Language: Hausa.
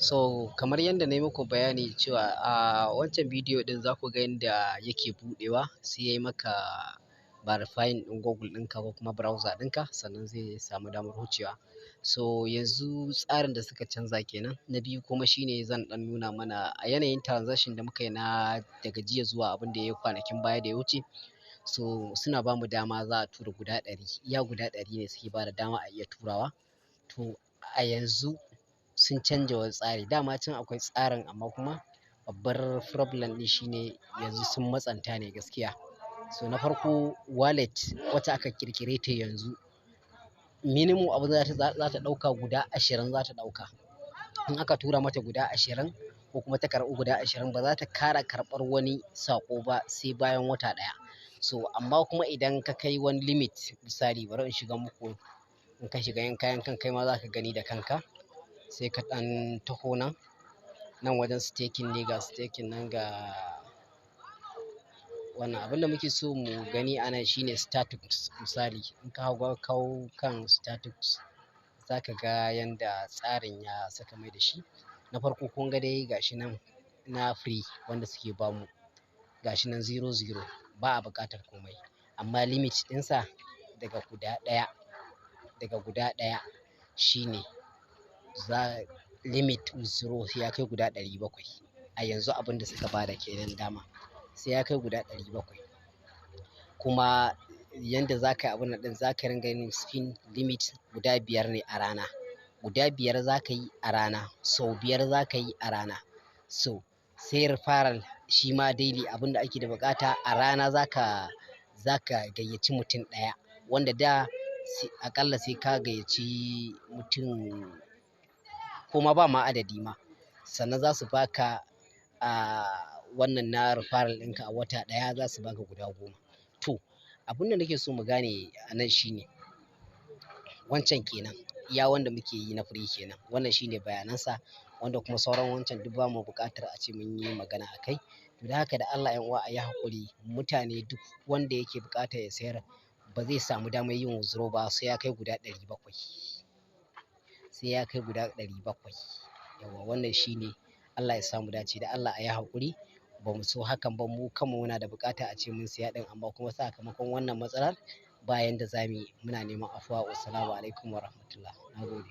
So kamar yadda na yi muku bayani cewa a wancan bidiyo ɗin, za ku ga yadda yake buɗewa, sai ya yi maka verifying ɗin Google ɗinka ko kuma browser ɗinka, sannan zai samu damar wucewa. So yanzu tsarin da suka canza kenan. Na biyu kuma shine zan ɗan nuna mana a yanayin transaction da muka yi na daga jiya zuwa abin da ya yi kwanakin baya da ya wuce. So suna ba mu dama za a tura guda 100, iya guda 100 ne suke ba da dama a iya turawa. To a yanzu sun canja wani tsari. Dama can akwai tsarin, amma kuma babbar problem ɗin shine yanzu sun matsanta ne gaskiya. So na farko, wallet wacce aka ƙirƙire ta yanzu, minimum abu za ta ɗauka guda 20 za ta ɗauka. In aka tura mata guda 20 ko kuma ta karɓi guda 20, ba za ta kara karɓar wani saƙo ba sai bayan wata ɗaya. So amma kuma idan ka kai wani limit, misali, bari in shiga muku, in ka shiga yanka yankan, kai ma za ka gani da kanka. Sai ka ɗan taho nan, nan wajen staking ne, ga staking nan, ga wannan. Abin da muke so mu gani a nan shine status. Misali, in ka hau kawo kan status, za ka ga yanda tsarin ya saka mai da shi. Na farko, kun ga dai gashi nan na free wanda suke bamu, gashi nan zero zero, ba a buƙatar komai, amma limit ɗinsa daga guda ɗaya shine za limit withdraw, sai ya kai guda 700. A yanzu abin da suka bada kenan dama, sai ya kai guda 700. Kuma yanda za ka yi abun nan ɗin, za ka ringa yin spin limit guda biyar ne a rana. Guda biyar za ka yi a rana, sau biyar za ka yi a rana. So sai referral, shi ma daily abin da ake da buƙata a rana, za ka gayyaci mutum ɗaya, wanda da aƙalla sai ka gayyaci mutum ko ma ba ma adadi ma, sannan za su baka a wannan na referral ɗinka. A wata ɗaya za su baka guda 10. To abin da nake so mu gane a nan shine wancan kenan, iya wanda muke yi na free kenan. Wannan shine bayanansa, wanda kuma sauran wancan duk bamu buƙatar a ce mun yi magana a kai. To don haka, da Allah 'yan uwa a yi haƙuri. Mutane, duk wanda yake buƙatar ya sayar, ba zai samu damar yin withdraw ba sai ya kai guda 700, sai ya kai guda 700. Yauwa, wannan shine. Allah ya sa mu dace. Da Allah a yi haƙuri, ba mu so hakan ba. Mu kanmu muna da buƙata a ce mun siya ɗin, amma kuma sakamakon wannan matsalar, ba yanda za mu yi. Muna neman afuwa. Wassalamu alaikum warahmatullah. Na gode.